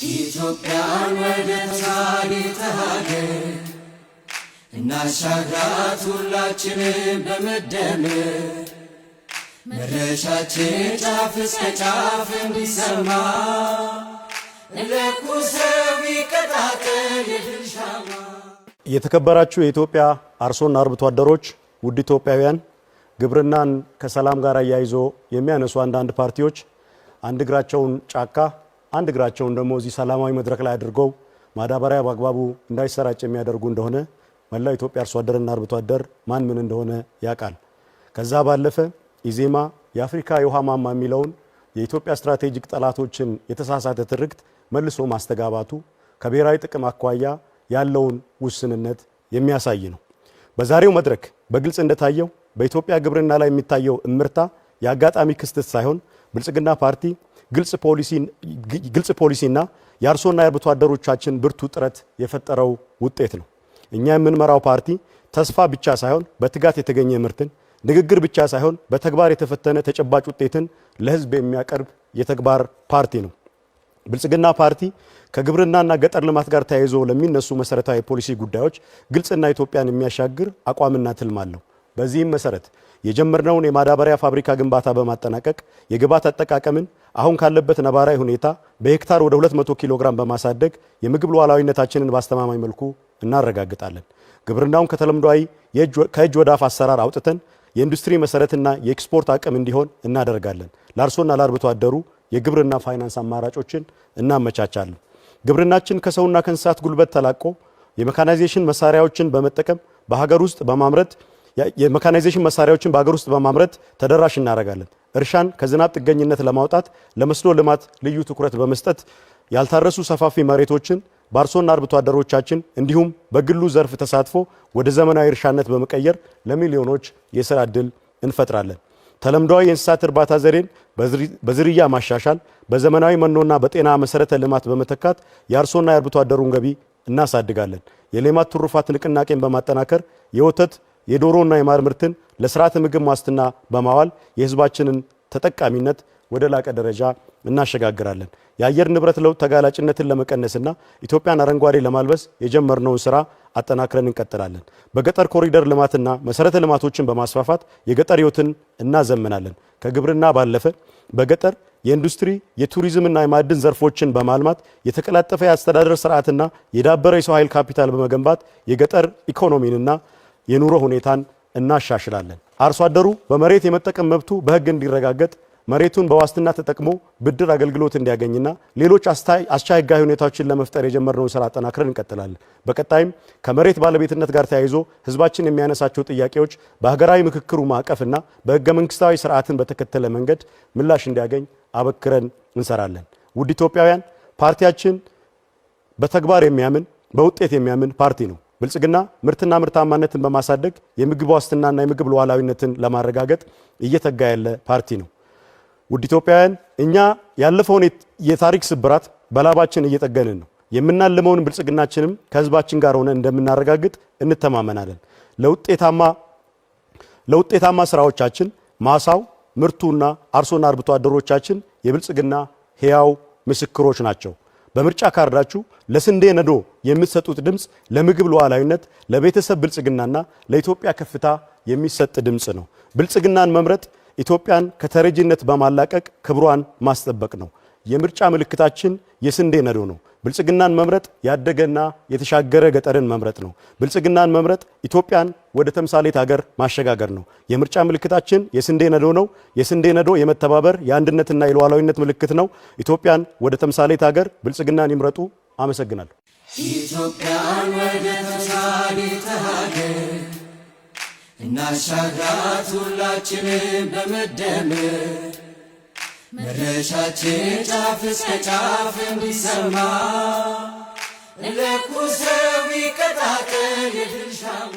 ኢትዮጵያን ወደ ተምሳሌተ ሀገር እናሻግራት ሁላችንም በመደመር፣ መድረሻችን ጫፍ እስከ ጫፍ እንዲሰማ ለኩሰው ይቀጣጠል የድል ሻማ። የተከበራችሁ የኢትዮጵያ አርሶና አርብቶ አደሮች፣ ውድ ኢትዮጵያውያን፣ ግብርናን ከሰላም ጋር አያይዞ የሚያነሱ አንዳንድ ፓርቲዎች አንድ እግራቸውን ጫካ አንድ እግራቸውን ደግሞ እዚህ ሰላማዊ መድረክ ላይ አድርገው ማዳበሪያ በአግባቡ እንዳይሰራጭ የሚያደርጉ እንደሆነ መላው ኢትዮጵያ አርሶ አደርና አርብቶ አደር ማን ምን እንደሆነ ያውቃል። ከዛ ባለፈ ኢዜማ የአፍሪካ የውሃ ማማ የሚለውን የኢትዮጵያ ስትራቴጂክ ጠላቶችን የተሳሳተ ትርክት መልሶ ማስተጋባቱ ከብሔራዊ ጥቅም አኳያ ያለውን ውስንነት የሚያሳይ ነው። በዛሬው መድረክ በግልጽ እንደታየው በኢትዮጵያ ግብርና ላይ የሚታየው እምርታ የአጋጣሚ ክስተት ሳይሆን ብልጽግና ፓርቲ ግልጽ ፖሊሲና የአርሶና የአርብቶ አደሮቻችን ብርቱ ጥረት የፈጠረው ውጤት ነው። እኛ የምንመራው ፓርቲ ተስፋ ብቻ ሳይሆን በትጋት የተገኘ ምርትን፣ ንግግር ብቻ ሳይሆን በተግባር የተፈተነ ተጨባጭ ውጤትን ለሕዝብ የሚያቀርብ የተግባር ፓርቲ ነው። ብልጽግና ፓርቲ ከግብርናና ገጠር ልማት ጋር ተያይዞ ለሚነሱ መሰረታዊ የፖሊሲ ጉዳዮች ግልጽና ኢትዮጵያን የሚያሻግር አቋምና ትልም አለው። በዚህም መሰረት የጀመርነውን የማዳበሪያ ፋብሪካ ግንባታ በማጠናቀቅ የግብዓት አጠቃቀምን አሁን ካለበት ነባራዊ ሁኔታ በሄክታር ወደ 200 ኪሎ ግራም በማሳደግ የምግብ ሉዓላዊነታችንን በአስተማማኝ መልኩ እናረጋግጣለን። ግብርናውን ከተለምዷዊ ከእጅ ወደ አፍ አሰራር አውጥተን የኢንዱስትሪ መሰረትና የኤክስፖርት አቅም እንዲሆን እናደርጋለን። ለአርሶና ለአርብቶ አደሩ የግብርና ፋይናንስ አማራጮችን እናመቻቻለን። ግብርናችን ከሰውና ከእንስሳት ጉልበት ተላቆ የሜካናይዜሽን መሳሪያዎችን በመጠቀም በሀገር ውስጥ በማምረት የሜካናይዜሽን መሳሪያዎችን በሀገር ውስጥ በማምረት ተደራሽ እናደርጋለን። እርሻን ከዝናብ ጥገኝነት ለማውጣት ለመስኖ ልማት ልዩ ትኩረት በመስጠት ያልታረሱ ሰፋፊ መሬቶችን በአርሶና አርብቶ አደሮቻችን እንዲሁም በግሉ ዘርፍ ተሳትፎ ወደ ዘመናዊ እርሻነት በመቀየር ለሚሊዮኖች የስራ ዕድል እንፈጥራለን። ተለምዷዊ የእንስሳት እርባታ ዘዴን በዝርያ ማሻሻል፣ በዘመናዊ መኖና በጤና መሰረተ ልማት በመተካት የአርሶና የአርብቶ አደሩን ገቢ እናሳድጋለን። የሌማት ትሩፋት ንቅናቄን በማጠናከር የወተት፣ የዶሮና የማር ምርትን ለስርዓተ ምግብ ዋስትና በማዋል የሕዝባችንን ተጠቃሚነት ወደ ላቀ ደረጃ እናሸጋግራለን። የአየር ንብረት ለውጥ ተጋላጭነትን ለመቀነስና ኢትዮጵያን አረንጓዴ ለማልበስ የጀመርነውን ስራ አጠናክረን እንቀጥላለን። በገጠር ኮሪደር ልማትና መሰረተ ልማቶችን በማስፋፋት የገጠር ሕይወትን እናዘምናለን። ከግብርና ባለፈ በገጠር የኢንዱስትሪ፣ የቱሪዝምና የማዕድን ዘርፎችን በማልማት የተቀላጠፈ የአስተዳደር ስርዓትና የዳበረ የሰው ኃይል ካፒታል በመገንባት የገጠር ኢኮኖሚንና የኑሮ ሁኔታን እናሻሽላለን። አርሶ አደሩ በመሬት የመጠቀም መብቱ በሕግ እንዲረጋገጥ፣ መሬቱን በዋስትና ተጠቅሞ ብድር አገልግሎት እንዲያገኝና ሌሎች አስቻይ ሕጋዊ ሁኔታዎችን ለመፍጠር የጀመርነውን ስራ አጠናክረን እንቀጥላለን። በቀጣይም ከመሬት ባለቤትነት ጋር ተያይዞ ሕዝባችን የሚያነሳቸው ጥያቄዎች በሀገራዊ ምክክሩ ማዕቀፍና በሕገ መንግስታዊ ስርዓትን በተከተለ መንገድ ምላሽ እንዲያገኝ አበክረን እንሰራለን። ውድ ኢትዮጵያውያን፣ ፓርቲያችን በተግባር የሚያምን፣ በውጤት የሚያምን ፓርቲ ነው። ብልጽግና ምርትና ምርታማነትን በማሳደግ የምግብ ዋስትናና የምግብ ሉዓላዊነትን ለማረጋገጥ እየተጋ ያለ ፓርቲ ነው። ውድ ኢትዮጵያውያን፣ እኛ ያለፈውን የታሪክ ስብራት በላባችን እየጠገንን ነው። የምናልመውን ብልጽግናችንም ከህዝባችን ጋር ሆነን እንደምናረጋግጥ እንተማመናለን። ለውጤታማ ስራዎቻችን ማሳው፣ ምርቱና አርሶና አርብቶ አደሮቻችን የብልጽግና ሕያው ምስክሮች ናቸው። በምርጫ ካርዳችሁ ለስንዴ ነዶ የምትሰጡት ድምፅ ለምግብ ሉዓላዊነት፣ ለቤተሰብ ብልጽግናና ለኢትዮጵያ ከፍታ የሚሰጥ ድምፅ ነው። ብልጽግናን መምረጥ ኢትዮጵያን ከተረጂነት በማላቀቅ ክብሯን ማስጠበቅ ነው። የምርጫ ምልክታችን የስንዴ ነዶ ነው። ብልጽግናን መምረጥ ያደገና የተሻገረ ገጠርን መምረጥ ነው። ብልጽግናን መምረጥ ኢትዮጵያን ወደ ተምሳሌት ሀገር ማሸጋገር ነው። የምርጫ ምልክታችን የስንዴ ነዶ ነው። የስንዴ ነዶ የመተባበር፣ የአንድነትና የሉዓላዊነት ምልክት ነው። ኢትዮጵያን ወደ ተምሳሌት ሀገር ብልጽግናን ይምረጡ። አመሰግናለሁ። ኢትዮጵያን ወደ ተምሳሌተ ሀገር እናሻግራት ሁላችንም በመደመር፣ መድረሻችን ጫፍ እስከ ጫፍ እንዲሰማ ለኩሰው ይቀጣጠል የድል ሻማ።